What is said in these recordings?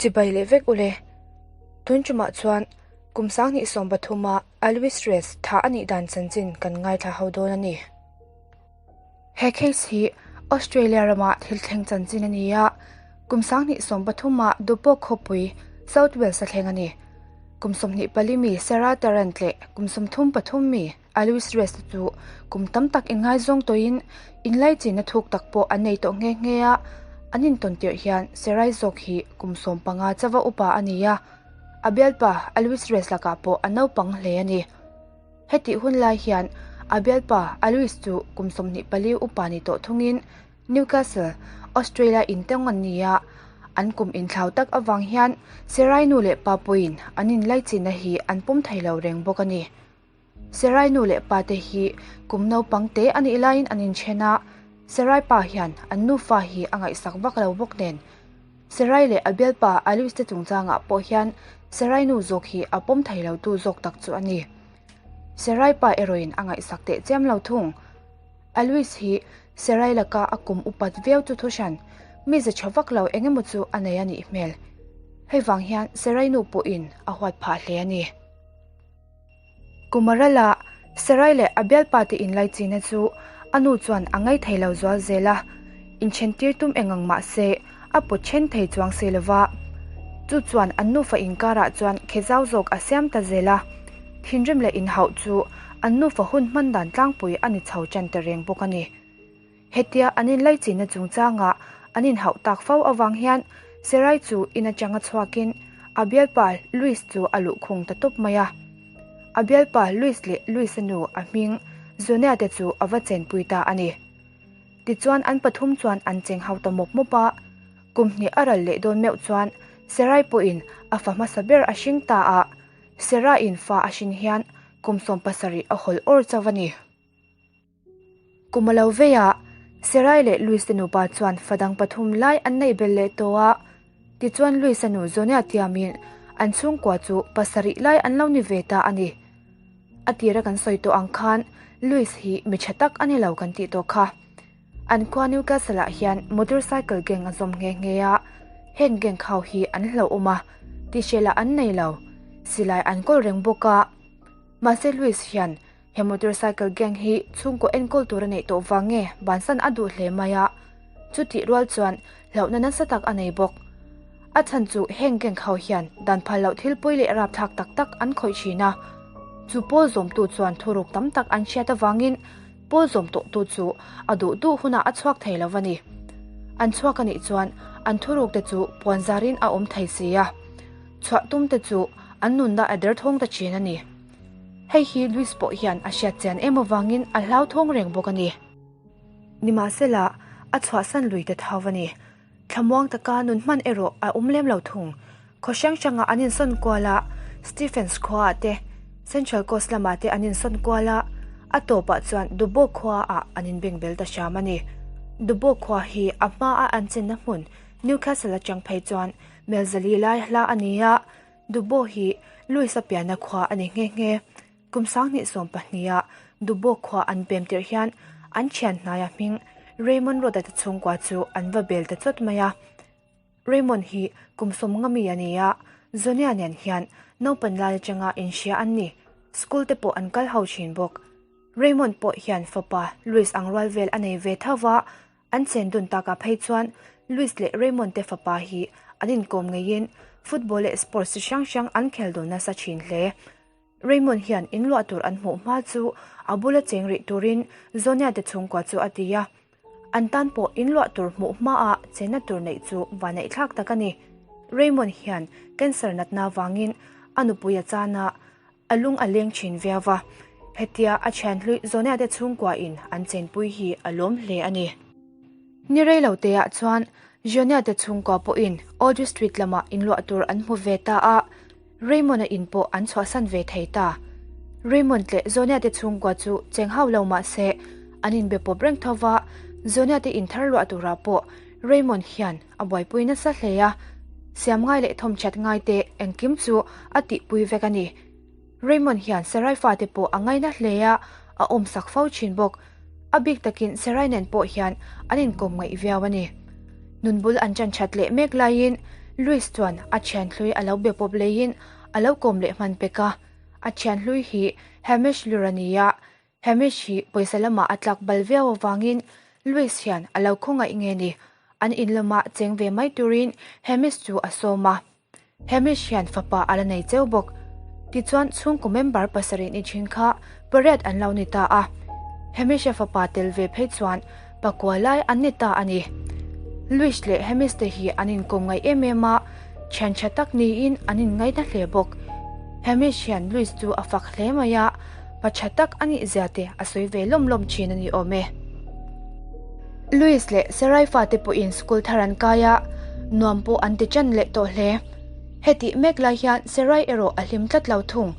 Chibai leh vek ule. Tun tumah chuan kum 2013 a Alois Ress thah a nih dan chanchin kan ngaithla ho dawn a ni. He case hi Australia rama thil thleng chanchin a ni a, kum 2013 a Dubbo khawpui South Wales a thleng a ni. Kum 24 mi Sarah Tarrant leh kum 33 mi Alois Ress te chu kum tam tak inngaizawng tawhin inlaichinna thuk tak pawh an nei tawh nghe nghe a, an intawn tirh hian Serai zawk hi kum 15 chauva upa a ni a, a bialpa Alois Ress lakah pawh a naupang hle a ni. Hetih hun lai hian a bialpa Alois chu kum 24 upa ni tawh thungin Newcastle, Australia intawng an ni a, an kum inthlau tak avang hian Serai nu leh pa pawhin an inlaichinna hi an pawm thei lo reng bawk a ni. Serai nu leh pa te hi kum naupang te a nih laiin an inthen a, Serai pa hian an nufa hi a ngaihsak vak lo bawk nen. Serai leh a bialpa Alois te chungchangah pawh hian Serai nu zawk hi a pawm thei lo tu zawk tak chu a ni. Serai pa erawhin a ngaihsak teh chiam lo thung. Alois hi Serai laka a kum upat viau chu thu hran, mi ze tha vak lo eng emaw chu a nei a nih hmel. Hei vang hian Serai nu pawhin a huat phah hle a ni. Kumarala, Sarai leh a bialpa te inlaichina chu a nu chuan a ngaih thei lo zual zel a, inthen tir tum eng ang mah se a pawt then thei chuang si lova. Chu chuan an nufa inkarah chuan khe zau zawk a siam ta zel a, thinrim leh inhauh chu an nufa hun hman dan tlangpui a ni chho tan ta reng bawk a ni. Hetia an inlaichina chungchanga an inhauh tak fo avang hian Sarai chu in atanga chhuakin a bialpa Luis chu a luhkhung ta tawp mai a. A bialpa Luis leh Luis-a nu a hming Zonia te chu a va chenpui ta a ni. Tichuan an pathum chuan an cheng ho ta mawp mawp a. Kum hnih a ral leh dawn meuh chuan Sarai pawhin a fa hmasa ber a hring ta a, Sarah-in fa a hrin hian kum 17 a hawl awr chauh a ni. Kum a lo vei a, Serai leh Luis te nupa chuan fa dang pathum lai an neih belh leh tawh a. Tichuan Luis-a nu Zonia tiamin an chhungkua chu pasarih lai an lo ni ve ta a ni. A tira kan sawi tawh ang khan Luis hi mi tha tak a ni lo kan tih tawh kha. An khua Newcastle-ah hian motorcycle gang a zawm nghe nghe a, heng gang ho hi an hlauhawm a, tihhrelah an nei lo. Silai an kawl reng bawk a. Mahse Luis hian He motorcycle gang hi chhungkaw enkawl tur a neih tawh vang nge bansan a duh hle mai a, chutih rual chuan hlauhna nasa tak a nei bawk. A chhan chu heng gang ho hian dan phal loh thil pawi leh rapthlak tak tak an khawih thin a, chu pawl zawmtu chuan thuruk tam tak an hriat avangin pawl zawm tawhtu chu a duh duh hunah a chhuak thei lo a ni. An chhuak a nih chuan an thuruk te chu puan zarin a awm thei si a, chhuah tum te chu an nunna a derthawng ta thin a ni. Hei hi Luis pawh hian a hriat chian em avangin a hlauthawng reng bawk a ni. Nimahsela, a chhuahsan lui ta thau a ni. Thlamuang taka nun hman erawh a awm lem lo thung. Khaw hrang hrangah an insawn kual a, Stephens khuaah te, Central Coast lamah te an insawn kual a, a tawpah chuan Dubbo khuaah an inbeng bel ta hram a ni. Dubbo khua hi a hmaa an chenna hmun Newcastle atang phei chuan Melzali lai hla a ni a, Dubbo hi Louis-a pianna khua a ni nghe nghe. Kum 2020-ah Dubbo khua an pem tirh hian an thian hnaia hming Raymond Roda te chhungkua chu an va bel ta chawt mai a. Raymond hi kum 50 mi a ni a, Zonia nen hian naupan lai atanga inhria an ni. School te pawh an kal ho thin bawk. Raymond pawh hian fapa Louis ang rual vel a nei ve tho va, An chen dun takah phei chuan Luis leh Raymond te fapa hi an inkawm ngeiin football leh sports chi hrang hrang an khel dun nasa thin hle. Raymond hian in luah tur an hmuh hma chu a bula cheng rih turin Zonia te chhungkua chu a ti a. An tan pawh in luah tur hmuh hmaa chenna tur neih chu vaneihthlak tak a ni. Raymond hian cancer natna vangin a nupui a chan a, A lung a leng thin viau va, hetia a thian hlui Zonia te chhungkua in an chenpui hi a lawm hle a ni. Ni rei lo te ah chuan Zonia te chhungkua pawhin Audrey Street lamah inluah tur an hmu ve ta a, Raymond-a in pawh an chhuahsan ve thei ta. Raymond leh Zonia te chhungkua chu cheng hauh lo mah se an inbe pawp reng tho va, Zonia te inthar luah turah pawh Raymond hian a buaipui nasa hle a, siam ngai leh thawmthat ngai te engkim chu a tihpui vek a ni. Raymond hian Sarai fate pawh a ngaina hle a, a awmsak fo thin bawk. A bik takin Sarai nen pawh hian an inkawm ngaih viau a ni. Nunbul an chan that leh mek laiin Louis chuan a thian hlui a lo be pawp leiin a lo kawm leh hman pek a. A thian hlui hi Hamish Lur a ni a, Hamish hi pawisa lamah a tlak bal viau avangin Louis hian a lo khawngaih nge ni, an in lama cheng ve mai turin Hamish chu a sawm a. Hamish hian fapa a la nei cheu bawk. Tichuan chhungkaw member pasarih ni thin kha pariat an lo ni ta a. Hamish-a fapa tel ve phei chuan pakua lai an ni ta a ni. Louis leh Hamish te hi an inkawm ngaih em em a, thian tha tak niin an inngaihna hle bawk. Hamish hian Louis chu a fak hle mai a, pa tha tak a nih zia te a sawi ve lawm lawm thin a ni awm e. Louis leh Sarai fate pawhin school thar an kai a, nuam pawh an ti ṭan leh tawh hle. Hetih mek lai hian Sarai erawh a hlim tlat lo thung.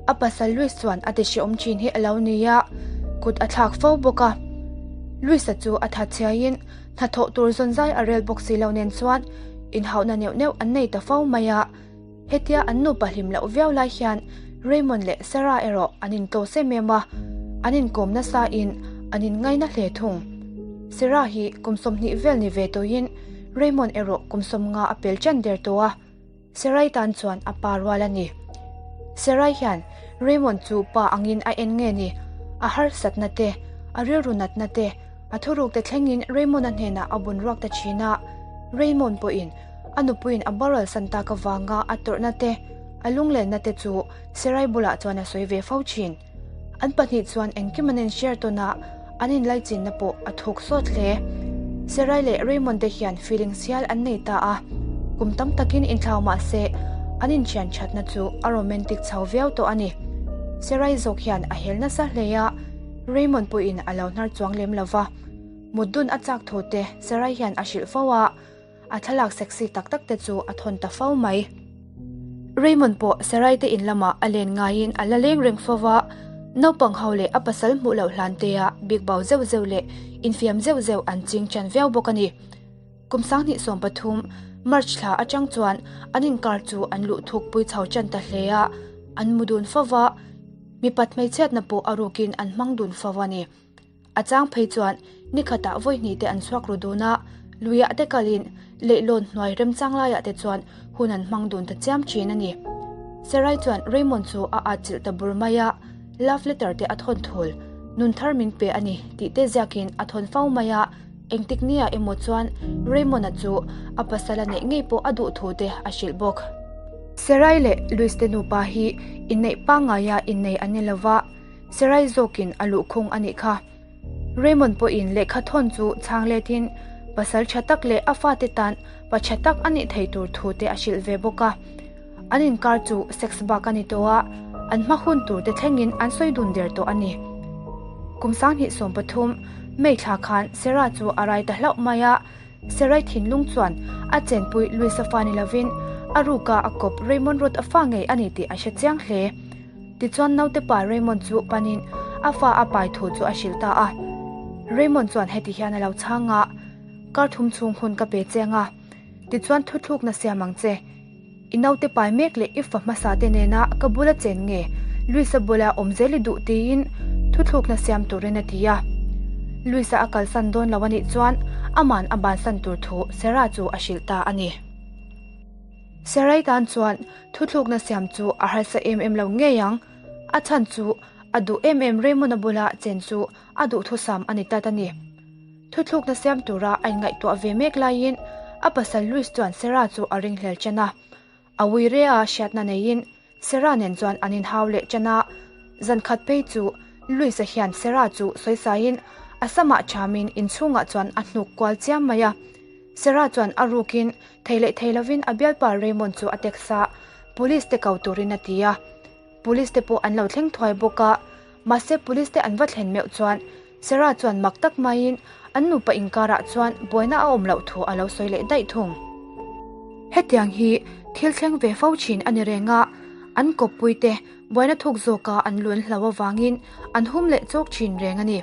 A pasal Louis chuan a ti hrehawm ṭhin hi a lo ni a, kut a thlak fo bawk a. Louis-a chu a tha chhiaiin hnathawh tur zawn zai a rel bawk si lo nen chuan inhauhna neuh neuh an nei ta fo mai a. Hetia an nupa hlim loh viau lai hian Raymond leh Sarah erawh an intlawh em em a, an inkawm nasa in an inngaina hle thung. Sarah hi kum 20 vel ni ve tawhin Raymond erawh kum 50 a pel ṭan der tawh a, Sarai tan chuan a pa rual a ni. Sarai hian Raymond chu pa angin a en nge ni? A harsatna te, a rilru natna te, a thuruk te thlengin Raymond-a hnenah a bun ruak ta thin a, Raymond pawhin A nupuiin a boral san tak avanga a tawrhna te, a lunglenna te chu Sarai bulah chuan a sawi ve fo thin. An pahnih chuan engkim an inshare tawn a, an inlaichinna pawh a thuk sawt hle. Sarai leh Raymond te hian feeling sial an nei ta a, kum tam takin inthlau mah se an inthian thatna chu a romantic chho viau tawh a ni. Sarai zawk hian a hel nasa hle a, Raymond pawhin a lo hnar chuang lem lo va, mut dun a chak thu te Sarai hian a hrilh fo a, A thlalak sexy tak tak te chu a thawn ta fo mai. Raymond pawh Sarai te in lamah a len ngaiin a la leng reng fo va, naupang ho leh a pasal hmuh loh hlan te ah bik bau zeuh zeuh leh infiam zeuh zeuh an ching ṭan viau bawk a ni. Kum 2013 March thla aṭang chuan an inkar chu an luh thuk pui chho ṭan ta hle a, an mu dun fo va, mipat hmeichhiatna pawh a rukin an hmang dun fo a ni. A chang phei chuan ni khatah vawi hnih te an chhuak ru dun a, luiah te kalin leihlawn hnuai remchang laiah te chuan hun an hmang dun ta chiam thin a ni. Sarai chuan Raymond chu a atchilh ta bur mai a, love letter te a thawn thul, nun thar min pe a ni tih te ziakin a thawn fo mai a, engtik nia emaw chuan Raymond-a chu a pasal a neih ngei pawh a duh thu te a hrilh bawk. Sarai leh Louis te nupa hi inneih pangngaia innei an ni lova, Sarai zawkin a luhkhung a nih kha. Raymond pawhin lehkha thawn chu chhang letin pasal tha tak leh a fate tan pa tha tak a nih thei tur thu te a hrilh ve bawk a. An inkar chu sex bak a ni tawh a, an hma hun tur te thlengin an sawi dun der tawh a ni. Kum 2013 May thla khan Sarah chu a rai ta hlauh mai a, Sarai thinlung chuan a chenpui Louis-a fa ni lovin a ruka a kawp Raymond Ruth a fa ngei a ni tih a hre chiang hle. Tichuan naute pa Raymond chu panin a fa a pai thu chu a hrilh ta a. Raymond chuan heti hian a lo chhang a, Kar thum chhung hun ka pe che anga, tichuan thuthlukna siam ang che. I naute pai mek leh i fa hmasa te nena ka bula chen nge Louis-a bula awm zel i duh tiin thuthlukna siam turin a ti a. Louis-a a kalsan dawn lo a nih chuan aman a bansan tur thu Sarah chu a hrilh ta a ni. Sarai tan chuan thuthlukna siam chu a harsa em em lo ngei ang. A chhan chu a duh em em Raymond-a bula chen chu a duhthusam a ni tlat a ni. Thuthlukna siam tura a inngaihtuah ve mek laiin a pasal Louis chuan Sarah chu a ringhlel ṭan a. A ui rea hriatna neiin Sarah nen chuan an inhau leh ṭan a. Zan khat phei chu Louis-a hian Sarah chu sawisaiin a samah ṭhamin inchhungah chuan a hnuk kual chiam mai a. Sarah chuan a rukin thei leh thei lovin a bialpa Raymond chu a text a, police te ko turin a ti a. Police te pawh an lo thleng thuai bawk a, mahse police te an va thlen meuh chuan Sarah chuan mak tak maiin an nupa inkarah chuan buaina a awm loh thu a lo sawi leh daih thung. Hetiang hi thil thleng ve fo thin a ni reng a, an kawppui te buaina thuk zawka an lun hlo avangin an hum leh chawk thin reng a ni.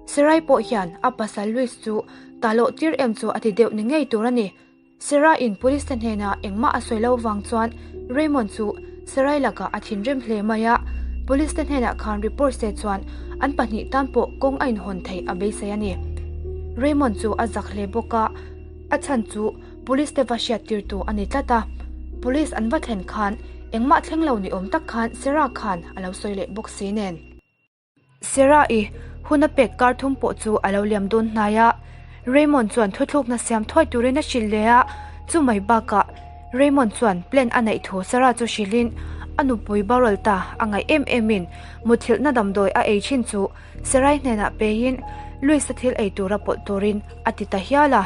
Sarai pawh hian a pasal Louis chu ta loh tir em chu a ti deuh ni ngei tur a ni. Sarah in police te hnenah engmah a sawi lo vang chuan Raymond chu Sarai lakah a thinrim hle mai a, police te hnenah khan report se chuan an pahnih tan pawh kawng a inhawn theih a beisei a ni. Raymond chu a zak hle bawk a, a chhan chu. Police te va hriattirtu a ni tlat a. Police an va thlen khan engmah thleng lo ni awm tak khan Sarah khan a lo sawi leh bawk si nen. Sarah-i hun a pek kar thum pawh chu a lo liam dawn hnai a. Raymond chuan thuthlukna siam thuai turin a hrilh leh a, chumai bakah Raymond chuan plan a neih thu Sarah chu hrilhin a nupui boral ta a ngaih em emin muthilhna damdawi a ei thin chu Sarai hnenah peiin Louis-a thil ei tura pawlh turin a ti ta hial a.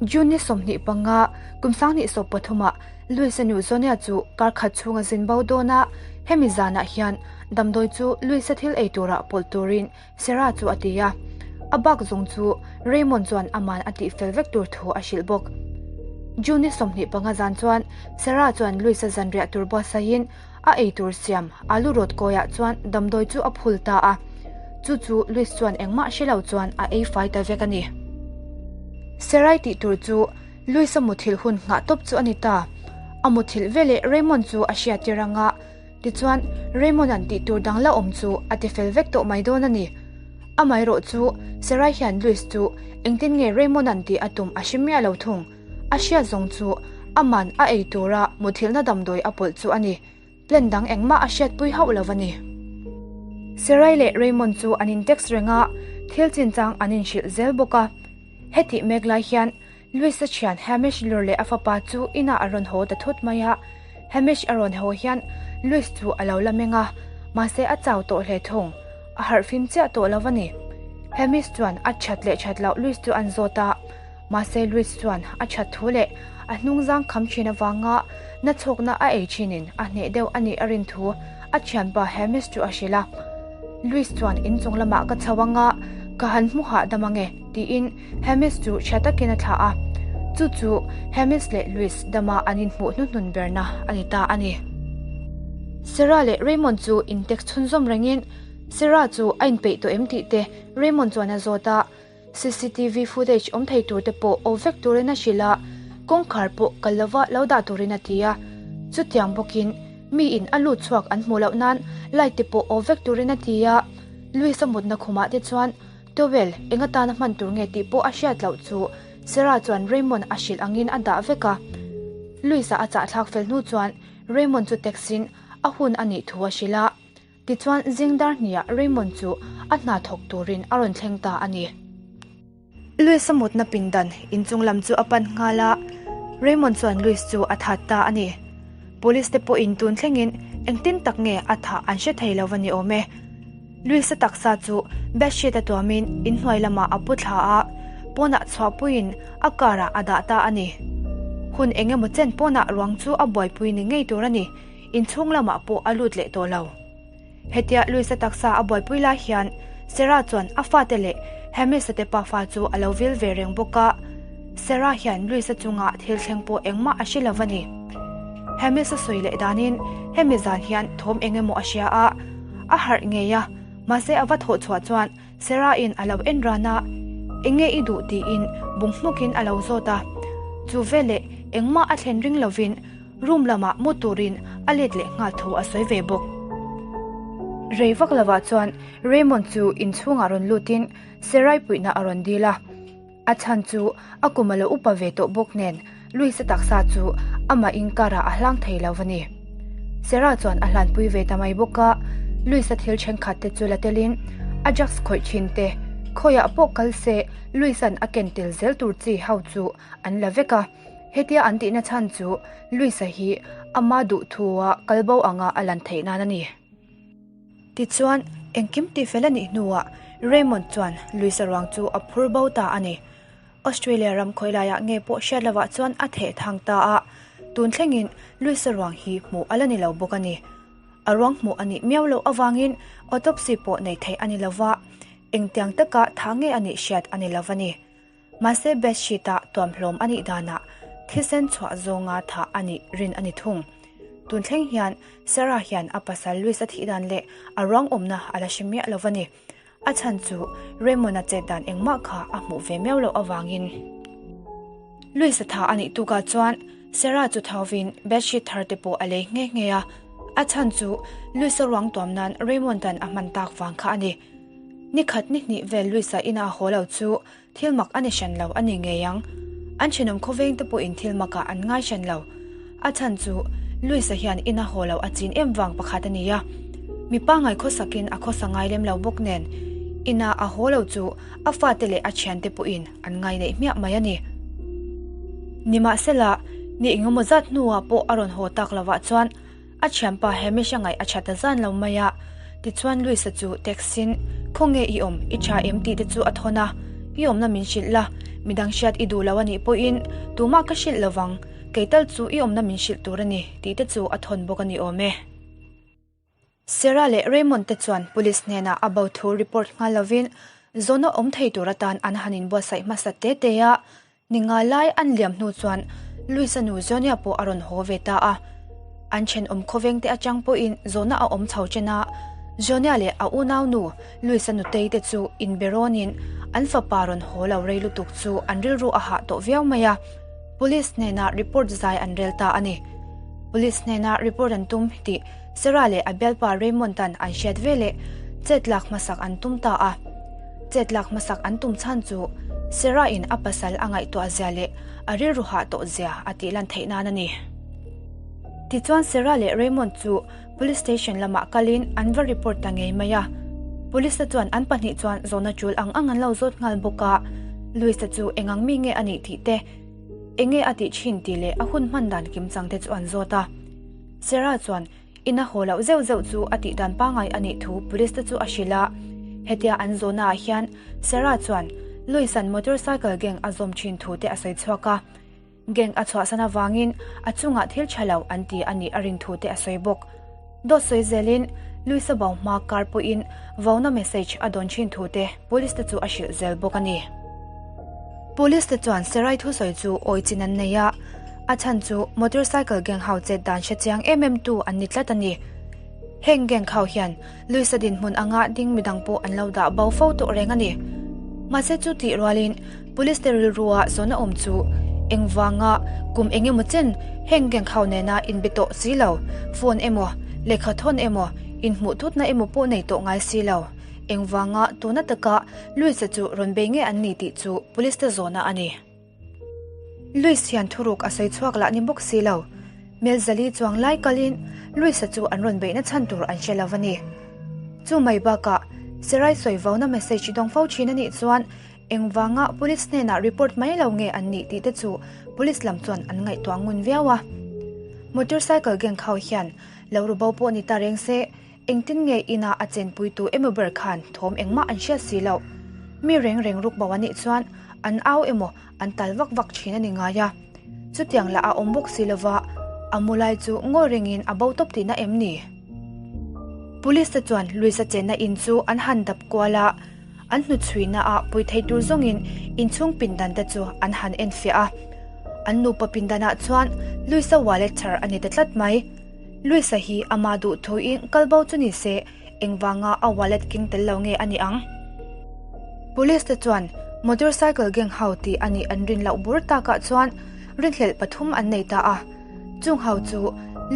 June ni 25, kum 2023 ah Louis-a nu Zonia chu kar khat chhung a zin bo dawn a, hemi zanah hian damdawi chu Louis-a thil ei turah pawlh turin Sarah chu a ti a. A bak zawng chu Raymond chuan aman a tih fel vek tur thu a hrilh bawk. June ni 25 zan chuan Sarah chuan Louis-a zanriah tur buatsaihin A ei tur siam alu rawt kawiah chuan damdawi chu a phul ta a, chu chu Luis chuan engmah hre lo chuan a ei fai ta vek a ni. Serai tih tur chu Luis-a muthilh hun nghah tawp chu a ni ta. A muthilh veleh Raymond chu a hriat tir anga, tichuan Raymond-a'n tih tur dang la awm chu a ti fel vek tawh mai dawn a ni. Amaherawh chu Serai hian Luis chu engtin nge Raymond-a'n tih a tum a hre miah lo thung. A hriat zawng chu aman a ei tura muthilhna damdawi a pawlh chu a ni. Plan dang engmah a hriatpui hauh lo a ni. Sarai leh Raymond chu an in text reng a, thil chinchang an inhrilh zel bawk a. Hetih mek lai hian Louis-a thian Hamish lur leh a fapa chu inah a rawn haw ta thut mai a. Hamish a rawn haw hian Louis chu a lo la meng a, mahse a chau tawh hle thung. A harhfim chiah tawh lo a ni. Hamish chuan a that leh that loh Louis chu an zawt a. Mahse Luis chuan a that thu leh a hnungzang kham thin avanga na chhawkna a ei thinin a hneh deuh a nih a rin thu a thianpa Hermes chu a hrilh a. Luis chuan inchung lamah ka chho anga ka han hmu hahdam ange tiin Hermes chu hria takin a thlah a. Chu chu Hermes leh Luis dama an inhmuh hnuhnun berna a ni ta a ni. Sarah leh Raymond chu intext chhunzawm rengin Sarah chu a inpeih tawh em tih te Raymond chuan a zawt a. Cctv footage awm thei tur te pawh awm vek turin a hrilh a, kawngkhar pawh kal lova lo dah turin a ti a. Chutiang bawkin miin a lut chhuak an hmuh loh nan light te pawh awm vek turin a ti a. Louis-a mutna khumah te chuan towel eng atana hman tur nge tih pawh a hriat loh chu Sarah chuan Raymond a hrilh angin a dah vek a. Louis-a a chahthlak fel hnu chuan Raymond chu text-in a hun a nih thu a hrilh a. Tichuan zing dar hniah Raymond chu a hna thawk turin a rawn thleng ta a ni. Louis-a mutna pindan inchung lam chu a pan nghal a, Raymond chuan Louis chu a that ta a ni. Police te pawhin tun thlengin engtin tak nge a thah an hre thei lo va ni awm e. Louis-a taksa chu bedsheet a tuamin inhnuai lamah a pu thla a, pawnah chhuahpuiin a car ah a dah ta a ni. Hun eng emaw chen pawnah ruang chu a buaipui ni ngei tur a ni. Inchhung lamah pawh a lut leh tawh lo. Hetia Louis-a taksa a buaipui lai hian Sarah chuan a fate leh Hamish-a te pafa chu a lo vil ve reng bawk a. Sarah hian Louis-a chunga thil thleng pawh engmah a hre lo a ni. Hamish-a sawi leh danin hemi zan hian thawm eng emaw a hria a, a harh ngei a, mahse a va thawh chhuah chuan Sarah-in a lo en ran a, Eng nge i duh? tiin bung hmukin a lo zawt a. Chu veleh engmah a thlen ring lovin Room lamah mu turin a let leh nghal thu a sawi ve bawk. Rei vak lovah chuan Raymond chu inchhungah rawn lutin Serai puihna a rawn dil a. A chhan chu a kum a lo upa ve tawh bawk nen Louis-a taksa chu amah inkarah a hlang thei lo va ni. Sarah chuan a hlanpui ve ta mai bawk a, Louis-a thil thenkhat te chu la telin a drugs khawih thin te, khawiah pawh kal se Louis-a'n a ken tel zel tur chi ho chu an la vek a. Hetia an tihna chhan chu Louis-a hi ama duhthua kal bo anga a lan theih nan a ni. Tichuan, engkim tihfel a nih hnuah Raymond chuan Louis-a ruang chu a phur bo ta a ni. Australia ram khawi laiah nge pawh hriat lovah chuan a theh thang ta a, tun thlengin Louis-a ruang hi hmuh a la ni lo bawk a ni. A ruang hmuh a nih miau loh avangin autopsy pawh nei theih a ni lova, engtiang taka tha nge a nih hriat a ni lo a ni. Mahse bedsheet-ah tuamhlawm a nih danah thisen chhuah zawnga thah a nih rin a ni thung. Tun thleng hian Sarah hian a pasal Louis a thih dan leh a ruang awmna a la hre miah lo va ni. A chhan chu Raymond-a chet dan engmah kha a hmuh ve miau loh avangin. Louis a tha a nih tukah chuan Sarah chu thauvin bedsheet thar te pawh a lei nghe nghe a. A chhan chu Louis-a ruang tuam nan Raymond-a'n a hman tak vang kha a ni. Ni khat ni hnih vel Louis-a ina a haw lo chu thil mak a ni hran lo a ni ngei ang. An thenawm khawveng te pawhin thil makah an ngai hran lo. A chhan chu Louis-a hian ina haw lo a chin em vang pakhat a ni a. Mi pangngai khawsakin a khawsa ngai lem lo bawk nen, ina a haw lo chu a fate leh a thiante pawhin an ngai neih hmiah mai a ni. Nimahsela, ni engemaw zat hnuah pawh a rawn haw tak lovah chuan A thianpa Hamish-a ngaih a tha ta zan lo mai a, tichuan Louis-a chu text-in, Khawnge i awm, i tha em tih te chu a thawn a, I awmna min hrilh la, midang hriat i duh lo a nih pawhin tumah ka hrilh lo vang, kei tal chu i awmna min hrilh tur a ni tih te chu a thawn bawk a ni awm e. Sarah leh Raymond te chuan police hnenah a bo thu report nghal lovin zawhna awm thei tur atan an han inbuatsaih hmasa te te a, Ni nga lai an liam hnu chuan Louis-a nu Zonia pawh a rawn haw ve ta a. An thenawm khawveng te atang pawhin zawhna a awm chho chen a, Zonia leh a unau nu Louis-a nutei te chu inbe rawnin an fapa rawn haw lo rei lutuk chu an rilru a hah tawh viau mai a, Police hnenah report zai an rel ta a ni. Police hnena report an tum tih Sarah leh a bialpa Raymond-a'n an hriat veleh chet lak hmasak an tum ta a. Chet lak hmasak an tum chhan chu Sarah-in a pasal a ngaihtuah zia leh a rilru hah tawh zia a tih lan theih nan a ni. Tichuan Sarah leh Raymond chu Police Station lamah kalin an va report ta ngei mai a. Police te chuan an pahnih chuan zawhna tul ang ang an lo zawt nghal bawk a, Louis-a chu eng ang mi nge a nih tih te, eng nge a tih thin tih leh a hun hman dan kimchang te chu an zawt a. Sarah chuan Ina haw loh zeuh zeuh chu a tih dan pangngai a nih thu police te chu a hrilh a. Hetia an zawhnaah hian Sarah chuan Louis-a'n motorcycle gang a zawm thin thu te a sawi chhuak a. Gang a chhuahsan avangin a chungah thil tha lo an ti a nih a rin thu te a sawi bawk. Dawt sawi zelin Louis-a bo hma kar pawhin vona message a dawn thin thu te police te chu a hrilh zel bawk a ni. Police te chuan Sarai thusawi chu awi chin an nei a. A chhan chu motorcycle gang ho chet dan hre chiang em em tu an ni tlat a ni. Heng gang ho hian Luisa dinhmun anga ding midang pawh an lo dah bo fo tawh reng a ni. Mahse chu tih rualin police te rilrua zawhna awm chu engvanga kum eng emaw chen heng gang ho nena inbe tawh si lo, phone emaw, lehkha thawn emaw, inhmuh thutna emaw pawh nei tawh ngai si lo. Engvanga tuna taka Luisa chu rawn bei nge an ni tih chu police te zawhna a ni. Louis hian thuruk a sawi chhuak lah ni bawk si lo. Melzali chuang lai kalin Louis-a chu an rawn beihna chhan tur an hre lo a ni. Chu mai bakah Sarai sawi vauna message dawng fo thin a nih chuan engvanga police hnenah report mai lo nge an nih tih te chu police lam chuan an ngaihtuah ngun viau a. Motorcycle gang ho hian lo ru bo pawh ni ta reng se Engtin nge ina a chenpuitu emaw ber khan thawm engmah an hriat si loh? Mi reng reng ruk bo a nih chuan an au emaw an tal vak vak thin a ni ngai a. Chutiang lah a awm bawk si lova, a mu lai chu ngawi rengin a bo tawp tihna em ni? Police te chuan Luisa chenna in chu an han dap kual a, an hnuchhuina ah pui thei tur zawngin inchhung pindan te chu an han enfiah a. An nupa pindanah chuan Luisa wallet chhar a ni ta tlat mai. Luisa hi ama duh thuin kal bo chu ni se engvanga a wallet keng tel lo nge a ni ang? Police te chuan motorcycle gang ho tih a nih an rin loh bur takah chuan rinhlelh pathum an nei ta a. Chung ho chu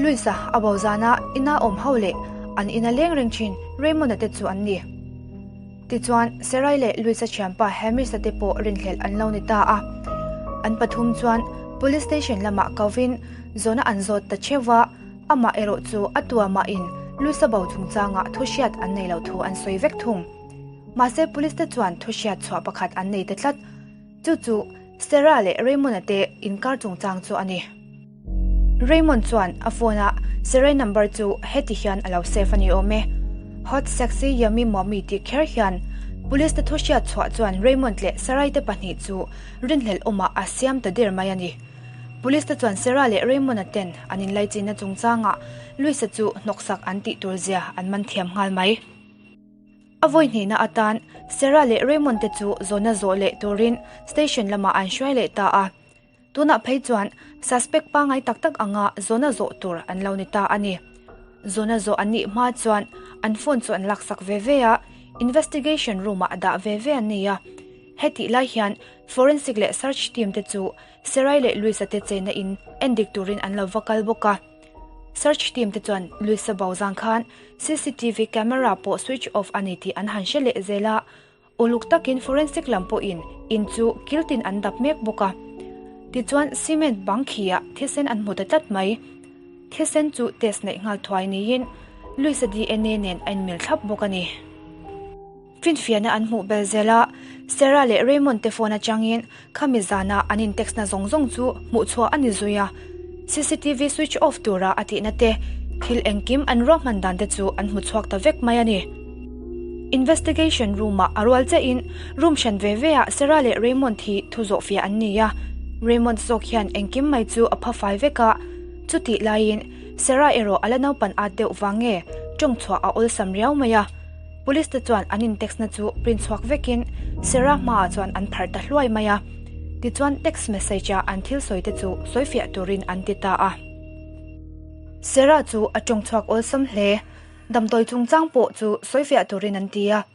Luisa a bo zana ina awm ho leh an ina leng reng thin Raymond-a te chu an ni. Tichuan, Sarai leh Luisa thianpa Hamish-a te pawh rinhlelh an lo ni ta a. An pathum chuan Police Station lamah kovin zawhna an zawt ta theuh va, amah erawh chu a tuamahin Luisa bo chungchangah thu hriat an nei lo thu an sawi vek thung. Mahse Police te chuan thu hriat chhuah pakhat an nei ta tlat. Chu chu Sarah leh Raymond-a te inkar chungchang chu a ni. Raymond chuan a phone a Sarai number chu heti hian a lo save a ni awm e. Hot sexy yummy mommy tih kher hian Police te thu hriat chhuah chuan Raymond leh Sarai te pahnih chu rinhlelh awmah a siam ta der mai a ni. Police te chuan Sarah leh Raymond-a ten an inlaichinna chungchangah Louis-a chu hnawksak an tih tur zia an man thiam nghal mai. A vawi hnihna atan Sarah leh Raymond te chu zawhna zawh leh turin station lamah an hruai leh ta a. Tunah phei chuan suspect pangngai tak tak anga zawhna zawh tur an lo ni ta a ni. Zawhna zawh an nih hma chuan an phone chu an laksak ve ve a, investigation room ah dah ve ve an ni a. Hetih lai hian forensic leh search team te chu Sarai leh Louis-a te chenna in endik turin an lo va kal bawk a. Search team te chuan Louis-a bo zang khan cctv camera pawh switch off a ni tih an han hre leh zel a. Uluk takin forensic lam pawhin in chu kiltin an dap mek bawk a. Tichuan cement bang khi-ah thisen an hmu ta tlat mai. Thisen chu test neih nghal thuai niin Louis-a DNA nen a inmil thlap bawk a ni. Finfiahna an hmuh bel zel a, Sarah leh Raymond te phone atangin khami zana an in text na zawng zawng chu hmuh chhuah a ni zui a, cctv switch off tura a tihna te, thil engkim an ruahman dan te chu an hmu chhuak ta vek mai a ni. Investigation room ah a rual chiahin room hran ve ve ah Sarah leh Raymond hi thu zawhfiah an ni a, Raymond zawk hian engkim mai chu a pha fai vek a, chutih laiin Sarah erawh a la naupan at deuh vang nge tawng chhuah a awlsam riau mai a. Police te chuan an in text na chu print chhuak vekin Sarah hmaah chuan an pharh ta hluai mai a. Tichuan text message a an thil sawi te chu sawifiah turin an ti ta a. Sarah chu a tawng chhuak awlsam hle. Damdawi chungchang pawh chu sawifiah turin an ti a.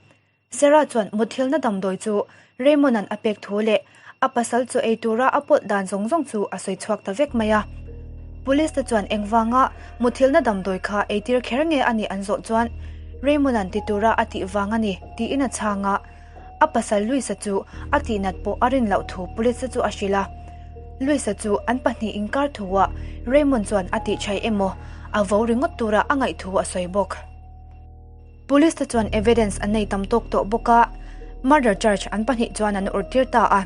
Sarah chuan mutthilna damdawi chu Raymond-a'n a pek thu leh a pasal chaw ei tura a pawlh dan zawng zawng chu a sawi chhuak ta vek mai a. Police te chuan engvanga mutthilna damdawi kha eitir kher nge a nih an zawh chuan Raymond-a'n ti tura a tih vang a ni tiin a chhang a. A pasal Louis-a chu a tihnat pawh a rin loh thu police te chu a hrilh a. Louis-a chu an pahnih inkar thuah Raymond chuan a tihchhaih emaw a vo ringawt tura a ngaih thu a sawi bawk. Police te chuan evidence an nei tam tawk tawh bawk a, murder charge an pahnih chuan an awrh tir ta a.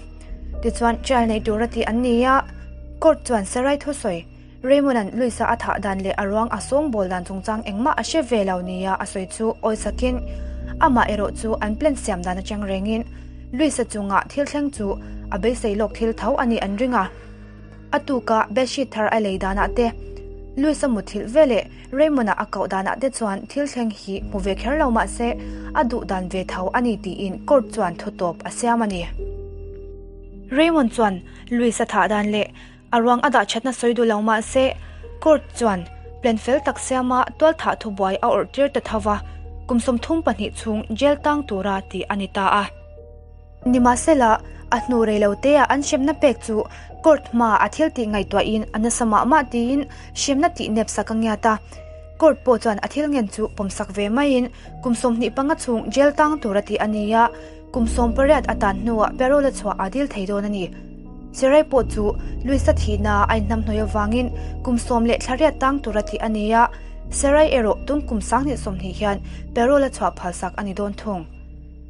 Tichuan trial nei tura tih an ni a, court chuan Sarai thusawi, Raymond-a'n Louis-a a thah dan leh a ruang a sawngbawl dan chungchang engmah a hre ve lo nia a sawi chu awisakin amah erawh chu an plan siam dan atang rengin Louis-a chunga thil thleng chu a beisei lawk thil tho a nih an ring a. A tuka bedsheet thar a lei danah te, Louis-a muthilh ve leh Raymond-a a koh danah te chuan thil thleng hi hmu ve kher lo mah se a duh dan ve tho a ni tiin court chuan thu tawp a siam a ni. Raymond chuan Louis-a thah dan leh a ruang a dah thatna sawi duh lo mah se court chuan plan fel tak siama tual thah thubuai a awrh tir ta tho va, kum 32 chhung jail tang tura tih a ni ta a. Nimahsela, a hnu rei lo te ah an hremna pek chu court hma a thil tih ngaihtuahin a nasa mah mah tiin hremna tih nep sak a ngiat a. Court pawh chuan a thil ngen chu pawmsak ve maiin kum 25 chhung jail tang tur a tih a ni a, kum 18 a tan hnuah parole a chhuah a dil thei dawn a ni. Sarai pawh chu Luisa thihna a inhnamhnawih avangin kum sawm leh thla riat tang tur a tih a ni a, Sarai erawh tun kum 2020 hian parole a chhuah phalsak a ni dawn thung.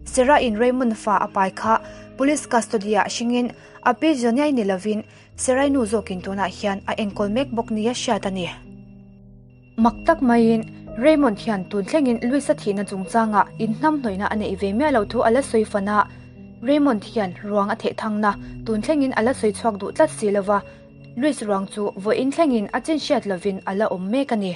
Sarah in Raymond fa a pai kha police custody ah hringin a pi Joniai ni lovin Sarai nu zawkin tunah hian a enkawl mek bawk nia hriat a ni. Mak tak maiin Raymond hian tun thlengin Louis-a thihna chungchangah inhnamhnawihna a neih ve miah lo thu a la sawi fan a, Raymond hian ruang a theh thangna tun thlengin a la sawi chhuak duh tlat si lova, Louis ruang chu vawiin thlengin a chin hriat lovin a la awm mek a ni.